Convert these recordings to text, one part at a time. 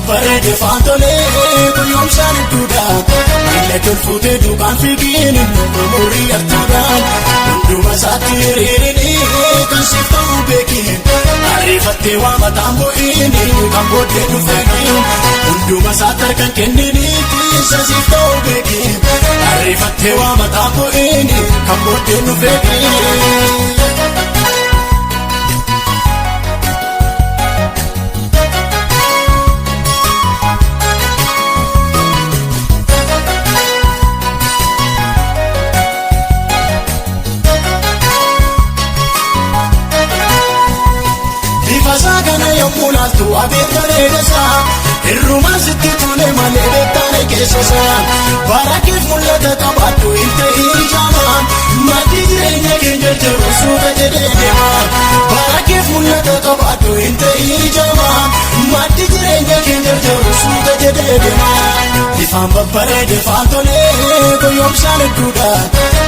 Babbareede faantolee guyyoomsaan hedduudha. Miila tolfuutee duukaan fiigiin umurii hartuudha. Hunduma isaatti hiriirinii kan siif ta'u beekiin. Ariifattee waa mataan bu'iin kan booddee dhufeekiin. Hunduma isaatti harkaan kenninii isa siif ta'u beekiin. Ariifattee waa mataan bu'iin kan booddee dhufeekiin. Bifasaa kana yommuu laaltu abeet bareedasaa hirrumaa sitti tole malee beektaane keessasaa bara keef mul'ata qabaadhu hin ta'in jaamaa maddi jireenya keenya jiru suuta jedhee deema bara keef mul'ata qabaadhu hin ta'in jaamaa maddi jireenya keenya jiru suuta jedhee deema ifaan babbareede faan tolee guyyoomsaan hedduudha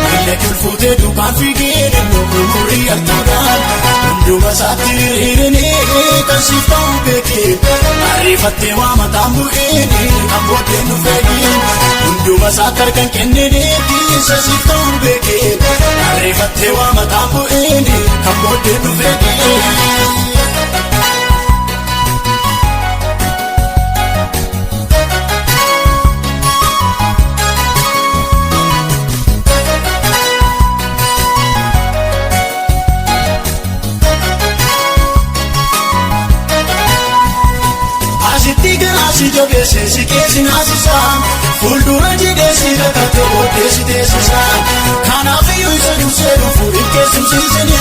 miila kulfuutee duukaan fiigeen umurii hartuudha hunduma isaatti hiriirinii kan siif ta'u beekee ariifattee waa mataan bu'iin kan booddee nu feegiin hunduma isaatti harkaan kenninii isa siif ta'u beekee ariifattee waa mataan bu'iin kan booddee nu feegiin. Asitti galaasi jabeesse si keessi naasisa fuuldura jedhee rakkate booddee si teessisa kanaaf iyyuu isa dursee dhufu hin keessumsiisini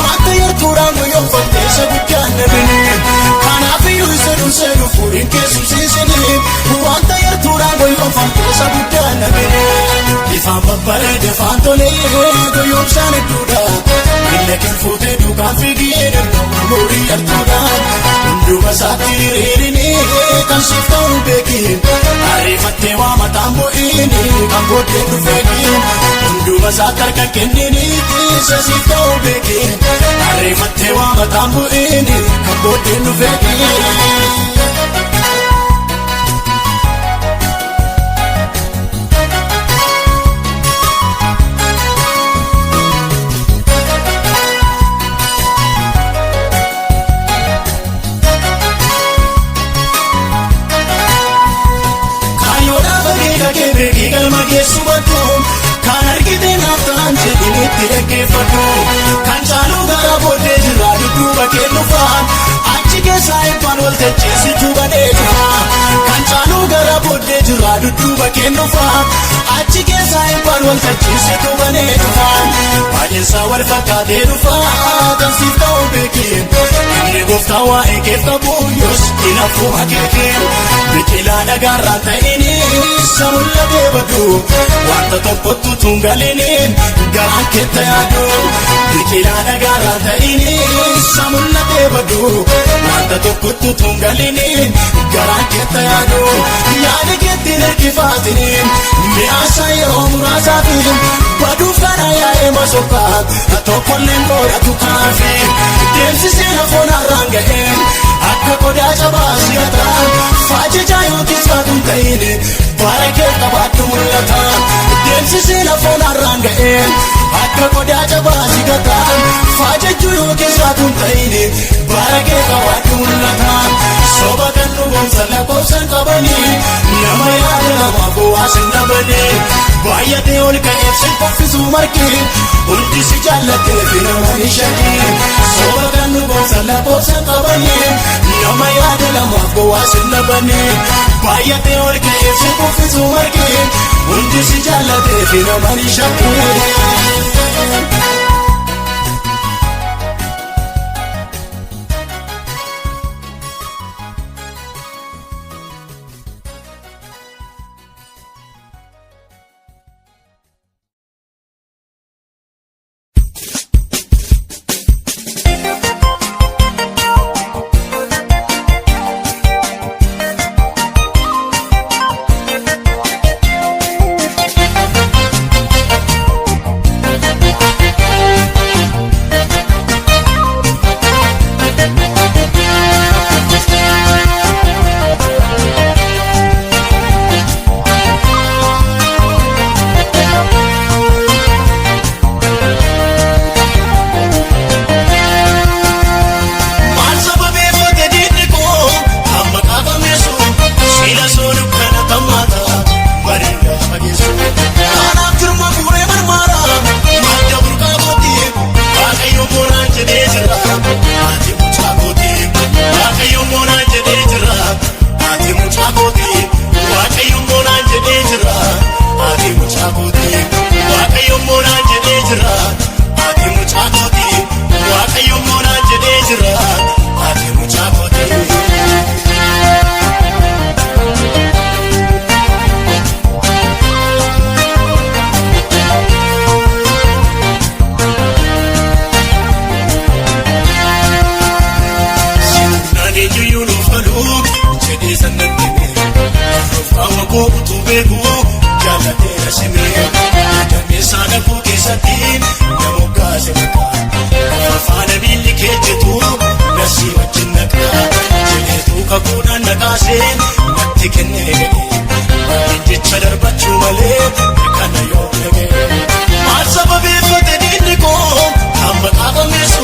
wanta yartuudhaan guyyoonfattee isa guddaan dhabini kanaaf iyyuu isa dursee dhufu hin keessumsiisini wanta yartuudhaan guyyoonfattee isa guddaan dhabini ifaan babbareede faan tolee guyyoomsaan hedduudha miila kilfuutee duukaan fiigee umurii yartuudha hunduma isaatti hiriirinii kan siif ta'u beekiin ariifattee waa mataan bu'iin kan booddee dhufeekiin hunduma isaatti harka kenninii isa siif ta'u beekiin ariifattee waa mataan bu'iin kan booddee dhufeekiin. Kaayyoodhaa bareeda kee beekii galma geessu baddu kan argite naaf ta'an jedhin itti dhaggeeffadhu kan caalu gara booddee jira dudduuba kee dhufa achi keessaa eebbaan waltajjiisitu badee dhufa kan caalu gara booddee jira dudduuba kee dhufa achi keessaa eebbaan waltajjiisitu badee dhufa baay'insaa wal fakkaatee dhufa kan siif ta'u beekii inni gooftaa waa'ee keef qabu yoos hin hafu akeekee biqilaa dhagaarraa ta'ini isa mul'atee badu wanta tokkotti tungalini garaan keetta yaadu biqilaa dhagaarraa ta'ini isa mul'atee badu wanta tokkotti tungalini garaan keetta yaadu yaada keetti hirkifaatini mi'aasa yeroo muraasaati baduuf kana yaa'ee masookaa tokkollee godhatu kaafi deemsisee lafoon har'aan ga'ee akka qodaa cabaa si'ataa faajijaa yookiis baatuun ta'in bara kee qabaattu mul'ata deemsisee lafoon har'aan ga'ee akka qodaa cabaa si'ataa faajijuu yookiis baatuun ta'in bara kee qabaattu mul'ata soba kan dhugoomsan lakkoofsan qabanii nama yaada namaaf bu'aas hin dhabanii baay'atee ol ka'eef si qoffisuu margi hundi si jaallatee fi nama ni shakkii soba kan dhugoomsan lakkoofsan qabanii nama yaada namaaf bu'aas hin dhabanii baay'atee ol ka'eef si qoffisuu margi hundi si jaallatee fi nama ni shakkii. Thank you. baasee natti kennee gadi. Jecha darbachuu malee kana yoo dhagee. Maal sababeeffate diinni koo kan maqaa balleessu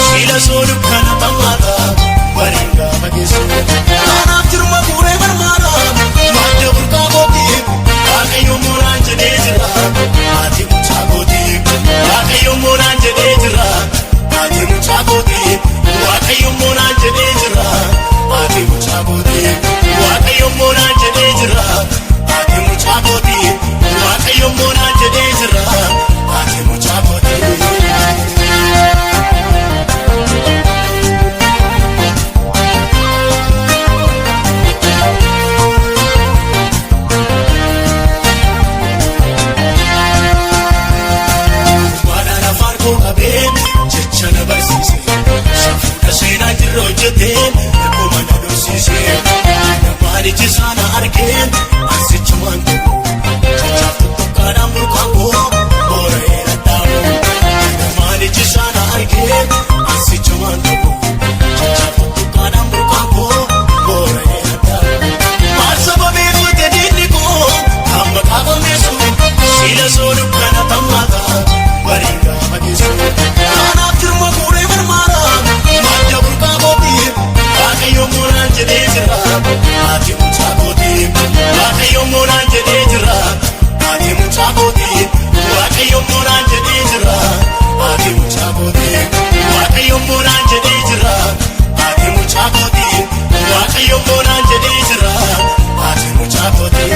siila soo dukkana xammaata bariin gaafa geessu. Kanaaf jirma bu'ee marmaara madda burqaa kooti Waaqayyo mooraan jedhee jira haati mucaa kooti. Waaqayyo mooraan jedhee jira haati mucaa kooti. Waaqayyo mooraan jedhee jira haati mucaa kooti. Waaqayyo mooraan jedhee jira haati mucaa kooti. Waaqayyo mooraan jedhee jira haati mucaa kooti. Waadaan afaan koo qabee jecha na barsiise. Safuudha seenaa jirra hojjetee akkuma na dhoksise. Namaan iji isaa na argee asicha waan ta'u. Jechaaf tuttuqqaadhaan burqaan koo boora'ee dhadhaabu. Namaan iji isaa na argee asicha waan ta'u. Jechaaf tuttuqqaadhaan burqaan koo boora'ee dhadhaabu. Maal sababeeffate diinni koo kan maqaa balleessu siila soo dukkana xammaata bariin gaafa geessu. Kanaaf jirma guuree marmaara madda burqaa kooti Waaqayyo mooraan jedhee jira haati mucaa kooti. Waaqayyo mooraan jedhee jira haati mucaa kooti. Waaqayyo mooraan jedhee jira haati mucaa kooti. Waaqayyo mooraan jedhee jira haati mucaa kooti. Waaqayyo mooraan jedhee jira haati mucaa kooti.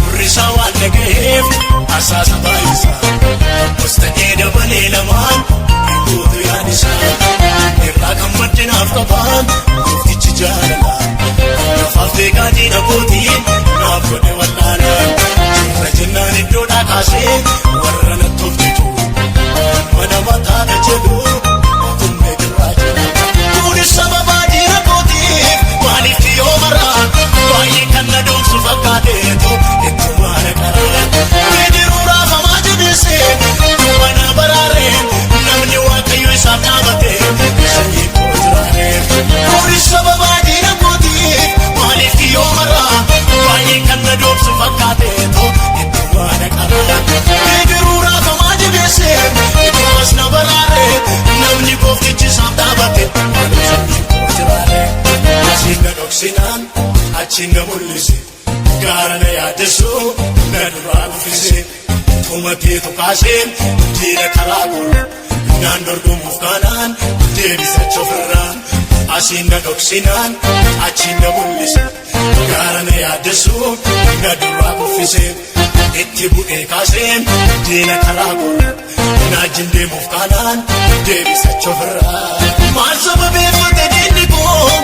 Gurrisaa waan dhaga'eef asaasa baay'isa. Tokkos ta'ee dabalee lamaan hin guutu yaadisa. Irraa kan maddinaaf qabaan gooftichi jaalala. Lafaaf beekaa diina kootii naaf godhe wallaala. Jirra jennaan iddoodhaa kaasee warra natti of jeju. Mana mataadha jedhu mootummee birraa jira. Kunis sababa diina kootiif maaliif yoo mara baay'ee kan na doomsu fakkaateetu ittuma na qara. Bidiruu raafamaa jedheesse duuba na baraare namni Waaqayyo isaaf dhaabate sanyii koo jiraare. Kunis sababa diina kootiif maaliif yoo mara baay'ee kan na doomsu fakkaateetu ittuma na qara. Bidiruu raafamaa jedheesse duubas na baraare namni gooftichi isaaf dhaabate sanyii koo jiraare. Asiin na dhoksinaan achiin na mul'ise gaara na yaaddessu na duraa kuffise tumateetu kaasee diina karaa koo naan dorgomuuf kaanaan deebisa ofirraa. Asiin na dhoksinaan achiin na mul'ise gaara na yaaddessu na duraa kuffise itti bu'ee kaasee diina karaa koo naajin deemuuf kaanaan deebisa ofirraa. Maal sababeeffate diinni koo